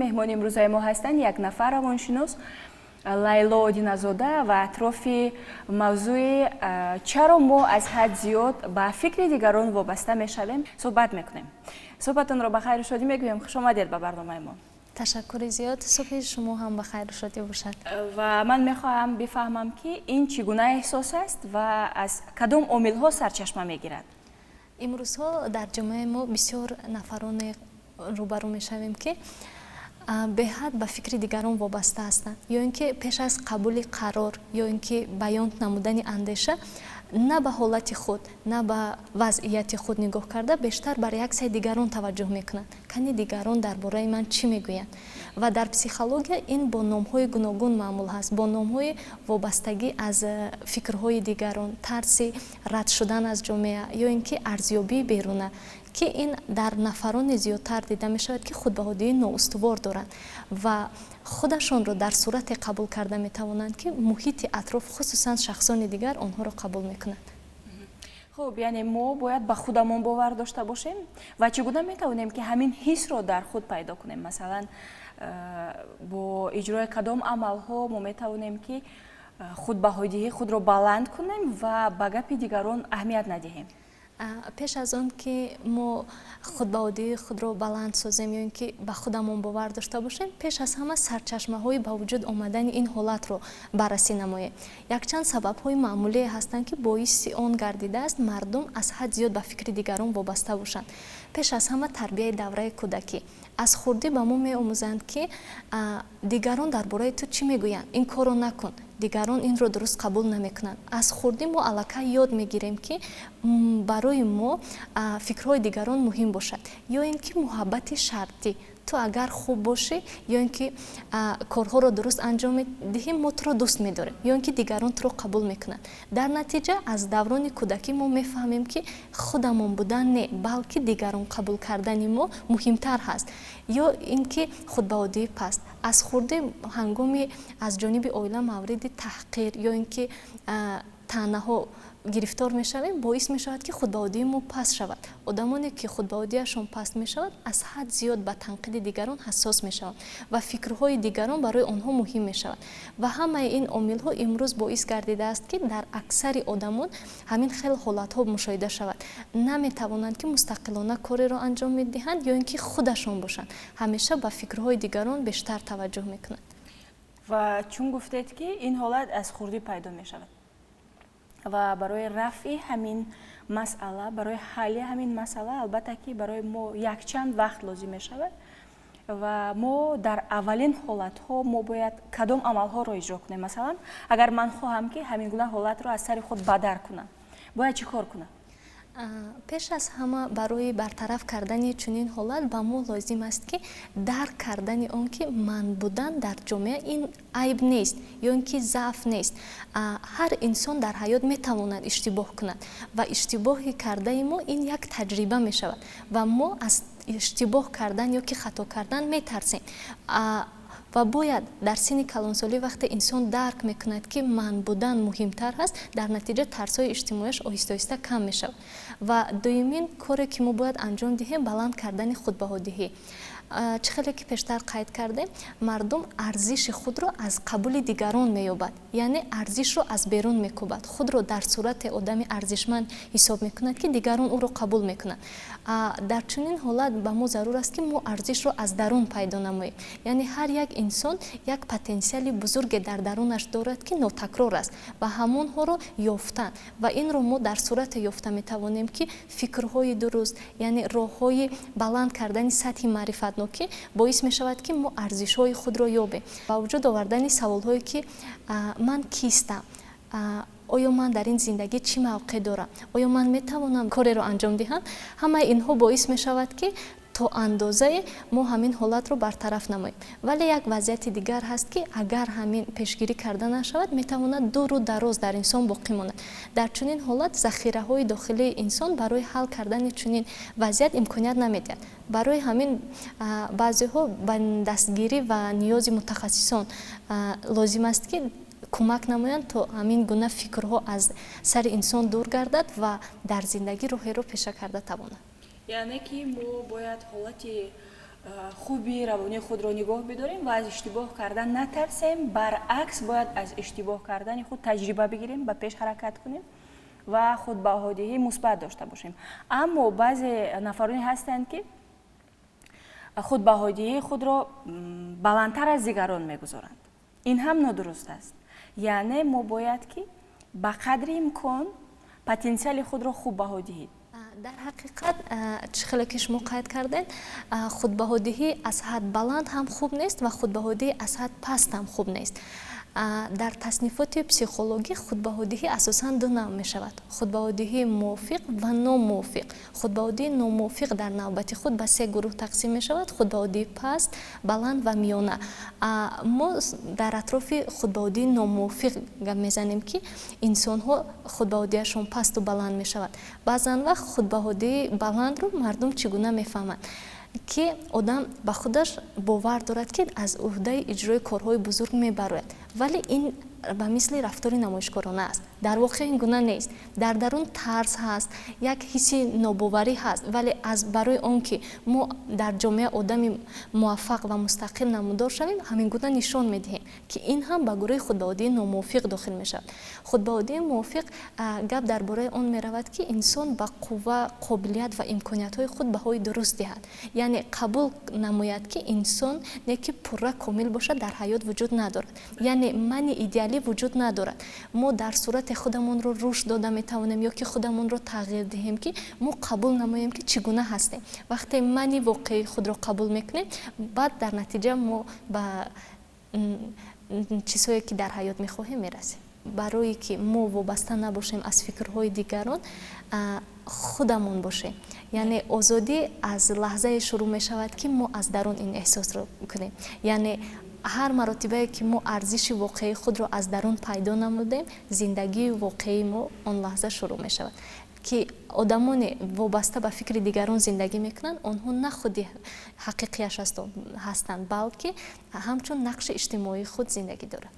Меҳмони имрӯзаи мо ҳастанд як нафар равоншинос, Лайло Одиназода, ва атрофи мавзӯи чаро мо аз ҳад зиёд ба фикри дигарон вобаста мешавем суҳбат мекунем. Суҳбатонро ба хайру шодӣ мегӯем. Хуш омадед ба барномаи мо. Ташаккури зиёд, субҳи шумо ҳам ба хайру шодӣ бошад. Ва ман мехоҳам бифаҳмам, ки ин чӣ гуна эҳсос аст ва аз кадом омилҳо сарчашма мегирад. Имрӯзҳо дар ҷомеаи мо бисёр нафароне рӯбарӯ мешавем, ки беҳад ба фикри дигарон вобаста ҳастанд, ё ин ки пеш аз қабули қарор, ё ин ки баён намудани андеша, на ба ҳолати худ, на ба вазъияти худ нигоҳ карда, бештар ба реаксияи дигарон таваҷҷӯҳ мекунанд: кани дигарон дар бораи ман чӣ мегӯянд? Ва дар психология ин бо номҳои гуногун маъмул ҳаст, бо номҳои вобастагӣ аз фикрҳои дигарон, тарси рад шудан аз ҷомеа ё ин ки арзёбии беруна, ки ин дар нафароне зиёдтар дида мешавад, ки худбаҳодии ноустувор доранд ва худашонро дар сурате қабул карда метавонанд, ки муҳити атроф, хусусан шахсони дигар, онҳоро қабул мекунанд. Хуб, яъне мо бояд ба худамон бовар дошта бошем. Ва чӣ гуна метавонем, ки ҳамин ҳисро дар худ пайдо кунем? Масалан, бо иҷрои кадом амалҳо мо метавонем, ки худбаҳодиҳии худро баланд кунем ва ба гапи дигарон аҳамият надиҳем? Пеш аз он ки мо худбаҳодии худро баланд созем ё ин ки ба худамон бовар дошта бошем, пеш аз ҳама сарчашмаҳои ба вуҷуд омадани ин ҳолатро баррасӣ намоем. Якчанд сабабҳои маъмулие ҳастанд, ки боиси он гардидааст, мардум аз ҳад зиёд ба фикри дигарон вобаста бошанд. Пеш аз ҳама тарбияи давраи кӯдакӣ. Аз хурдӣ ба мо меомӯзанд, ки дигарон дар бораи ту чӣ мегӯянд, ин корро накун, дигарон инро дуруст қабул намекунанд. Аз хурдӣ мо аллакай ёд мегирем, ки барои мо фикрҳои дигарон муҳим бошад. Ё ин ки муҳаббати шартӣ: ту агар хуб бошӣ ё ин ки корҳоро дуруст анҷом медиҳӣ, мо туро дӯст медорем, ё ин ки дигарон туро қабул мекунанд. Дар натиҷа аз даврони кӯдакӣ мо мефаҳмем, ки худамон будан не, балки дигарон қабул кардани мо муҳимтар ҳаст. Ё ин ки худбаҳодии паст: аз хурдӣ ҳангоми аз ҷониби оила мавриди таҳқир ё ин ки таънаҳо гирифтор мешавем, боис мешавад, ки худбаҳодии мо паст шавад. Одамоне, ки худбаҳодиашон паст мешавад, аз ҳад зиёд ба танқиди дигарон ҳассос мешаванд ва фикрҳои дигарон барои онҳо муҳим мешавад. Ва ҳамаи ин омилҳо имрӯз боис гардидааст, ки дар аксари одамон ҳамин хел ҳолатҳо мушоҳида шавад: наметавонанд, ки мустақилона кореро анҷом медиҳанд ё ин ки худашон бошанд, ҳамеша ба фикрҳои дигарон бештар таваҷҷӯҳ мекунанд. Ва чун гуфтед, ки ин ҳолат аз хурдӣ пайдо мешавад, ва барои рафъи ҳамин масъала, барои ҳалли ҳамин масъала, албатта ки барои мо якчанд вақт лозим мешавад. Ва мо дар аввалин ҳолатҳо мо бояд кадом амалҳоро иҷро кунем? Масалан, агар ман хоҳам, ки ҳамин гуна ҳолатро аз сари худ бадар кунам, бояд чӣ кор кунам? Пеш аз ҳама барои бартараф кардани чунин ҳолат ба мо лозим аст, ки дарк кардани он, ки ман будан дар ҷомеа ин айб нест ё ин ки заъф нест. Ҳар инсон дар ҳаёт метавонад иштибоҳ кунад ва иштибоҳи кардаи мо ин як таҷриба мешавад ва мо аз иштибоҳ кардан ё ки хато кардан метарсем. Ва бояд дар синни калонсолӣ, вақте инсон дарк мекунад, ки ман будан муҳимтар ҳаст, дар натиҷа тарсҳои иҷтимоияш оҳиста оҳиста кам мешавад. Ва дуюмин коре, ки мо бояд анҷом диҳем, баланд кардани худбаҳодиҳӣ. Чӣ хеле ки пештар қайд кардем, мардум арзиши худро аз қабули дигарон меёбад, яъне арзишро аз берун мекӯбад. Худро дар сурате одами арзишманд ҳисоб мекунад, ки дигарон ӯро қабул мекунанд. Дар чунин ҳолат ба мо зарур аст, ки мо арзишро аз дарун пайдо намоем, яъне ҳар як инсон як потенсиали бузурге дар дарунаш дорад, ки нотакрор аст, ва ҳамонҳоро ёфтан. Ва инро мо дар сурате ёфта метавонем, ки фикрҳои дуруст, яъне роҳҳои баланд кардани сатҳи маърифатнокӣ боис мешавад, ки мо арзишҳои худро ёбем. Ба вуҷуд овардани саволҳое, ки ман кистам, оё ман дар ин зиндагӣ чӣ мавқеъ дорам, оё ман метавонам кореро анҷом диҳам, ҳамаи инҳо боис мешавад, ки то андозае мо ҳамин ҳолатро бартараф намоем. Вале як вазъияти дигар ҳаст, ки агар ҳамин пешгирӣ карда нашавад, метавонад дуру дароз дар инсон боқӣ монад. Дар чунин ҳолат захираҳои дохилии инсон барои ҳал кардани чунин вазъият имконият намедиҳад. Барои ҳамин баъзеҳо ба дастгирӣ ва ниёзи мутахассисон лозим аст, ки кӯмак намоянд, то ҳамин гуна фикрҳо аз сари инсон дур гардад ва дар зиндагӣ роҳеро пеша карда тавонад. Яъне ки мо бояд ҳолати Хуби равонии худро нигоҳ бидорем ва аз иштибоҳ кардан натарсем. Баръакс, бояд аз иштибоҳ кардани худ таҷриба бигирем, ба пеш ҳаракат кунем ва худбаҳодиҳии мусбат дошта бошем. Аммо баъзе нафароне ҳастанд, ки худбаҳодиҳии худро баландтар аз дигарон мегузоранд. Ин ҳам нодуруст аст. Яъне мо бояд ки ба қадри имкон потенсиали худро хуб баҳо диҳед. Дар ҳақиқат, чӣ хеле ки шумо қайд кардед, худбаҳодиҳӣ аз ҳад баланд ҳам хуб нест ва худбаҳодиҳӣ аз ҳад паст ҳам хуб нест. Дар таснифоти психологӣ худбаҳодиҳӣ асосан ду навъ мешавад: худбаҳодиҳии мувофиқ ва номувофиқ. Худбаҳодиҳии номувофиқ дар навбати худ ба се гурӯҳ тақсим мешавад: худбаҳодиҳии паст, баланд ва миёна. Мо дар атрофи худбаҳодиҳии номувофиқ гап мезанем, ки инсонҳо худбаҳодиашон пасту баланд мешавад. Баъзан вақт худбаҳодиҳии баландро мардум чӣ гуна мефаҳманд? Ки одам ба худаш бовар дорад, ки аз уҳдаи иҷрои корҳои бузург мебарояд, вале ин ба мисли рафтори намоишкорона аст. Дар воқеъ ин гуна нест. Дар дарун тарс ҳаст, як ҳисси нобоварӣ ҳаст, вале аз барои он ки мо дар ҷомеа одами муваффақ ва мустақил намудор шавем, ҳамин гуна нишон медиҳем, ки ин ҳам ба гурӯҳи худбаҳодии номувофиқ дохил мешавад. Худбаҳодии мувофиқ гап дар бораи он меравад, ки инсон ба қувва, қобилият ва имкониятҳои худ баҳои дуруст диҳад, яъне қабул намояд, ки инсон не ки пурра комил бошад, дар ҳаёт вуҷуд надорад, яъне мани идеалӣ вуҷуд надорад. Мо дар сурате худамонро рушд дода метавонем ё ки худамонро тағйир диҳем, ки мо қабул намоем, ки чӣ гуна ҳастем. Вақте мани воқеии худро қабул мекунем, баъд дар натиҷа мо ба чизҳое, ки дар ҳаёт мехоҳем, мерасем. Барое ки мо вобаста набошем аз фикрҳои дигарон, худамон бошем. Яъне озодӣ аз лаҳзае шурӯъ мешавад, ки мо аз дарун ин эҳсосро кунем. Яъне ҳар маротибае ки мо арзиши воқеии худро аз дарун пайдо намудем, зиндагии воқеии мо он лаҳза шурӯъ мешавад. Ки одамоне вобаста ба фикри дигарон зиндагӣ мекунанд, онҳо на худи ҳақиқияш ҳастанд, балки ҳамчун нақши иҷтимоии худ зиндагӣ доранд.